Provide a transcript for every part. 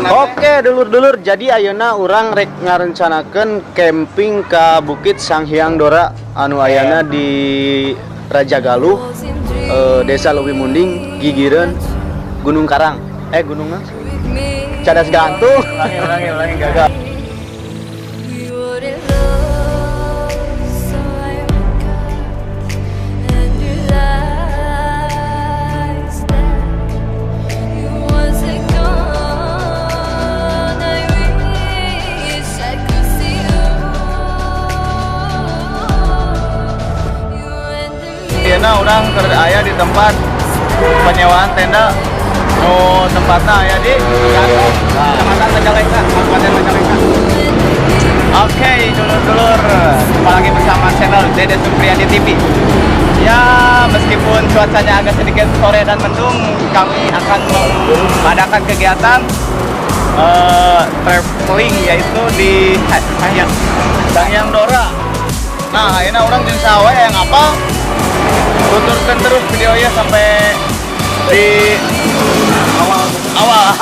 Oke, dulur-dulur, jadi ayeuna urang rek ngarencanakeun camping ka Bukit Sanghyang Dora anu ayana di Rajagaluh, Desa Leuwi Munding, Gigireun, Gunung Karang. Eh, gunung naon? Cadas Gantung. Ulangi, ulangi, ulangi, gagal. We were in love, so I woke up and realized that you wasn't gone. I wish I could see you. You and me. Ayeuna urang keur aya di tempat penyewaan tenda, nu tempatna aya di Gantung, Kecamatan Majalengka, Kabupaten Majalengka. Oke, dulur-dulur, jumpa lagi bersama channel Dede Supriyadi TV. Ya, meskipun cuacanya agak sedikit sore dan mendung, kami akan mengadakan kegiatan traveling, yaitu di Sanghyang Sanghyang Dora. Nah, ayeuna urang jeung saha wae yang apa? Tuturkan terus videonya sampai di awal awal.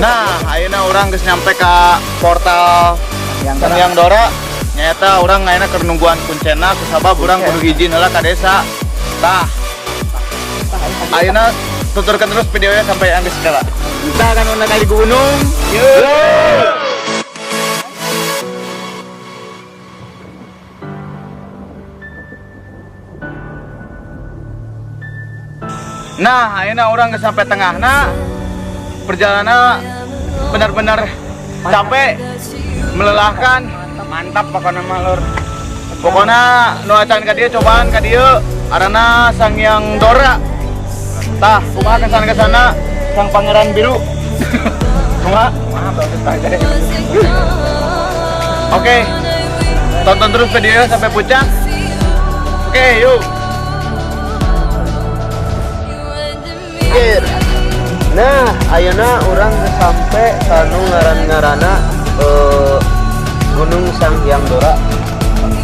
Nah, ayeuna urang geus nyampe ke portal Sanghyang Dora. Nyata urang ayeuna keur nungguan kuncena, kusabab urang kudu izin heula ka desa. Tah. Ayeuna tuturkan terus videonya sampai anggeus segala. Kita akan mendaki gunung. Yeay. Nah, ayeuna urang geus sampai tengahna. Perjalanan benar-benar capek, melelahkan. Mantap pokoknya mah, Lur. Pokoknya nu acan ka dieu, cobaan ka dieu, arana Sanghyang Dora. Tah, kumaha kesan-kesana Sang Pangeran Biru? Kumaha? Oke. Tonton terus videonya sampai puncak. Oke, yuk. Oke. Nah, ayeuna urang geus sampai kanu ngaran-ngarana Gunung Sanghyang Dora.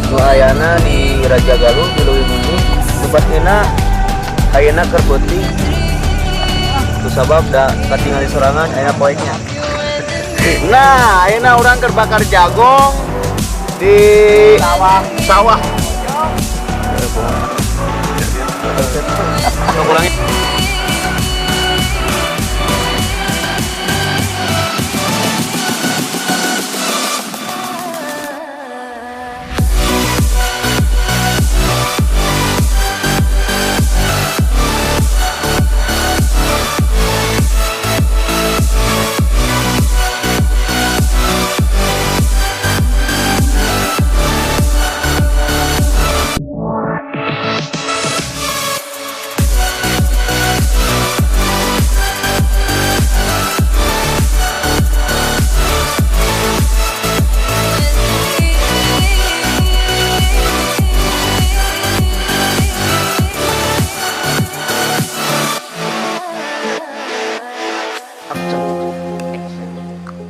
Nu ayana di Rajagaluh, di Leuwi Munding. Nu pastina ayeuna keur peuting. Kusabab da katingali sorangan aya poeknya. Nah, ayeuna urang keur bakar jagong di Sawah. Sawah. Kurangi.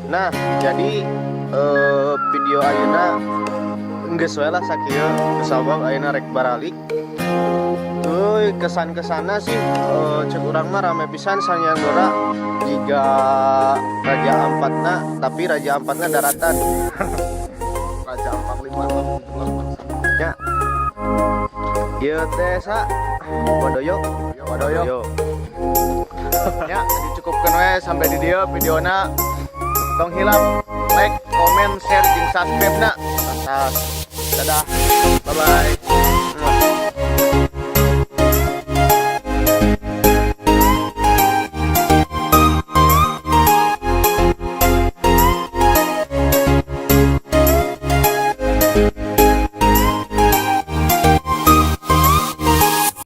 Nah, jadi video ayeuna geus we lah sakieu, sabab ayeuna rek baralik. Tuh, kesan-kesana sih cek urang mah rame pisan Sanghyang Dora jiga Raja Ampatna, tapi Raja Ampatna daratan. Raja Ampat 5 8. Ya. Ieu teh sa Wadoyo. Wadoyo. Ya, dicukupkan we sampai di dieu videona. Tong hilap like, comment, share, jeung subscribe na. Dadah. Bye bye.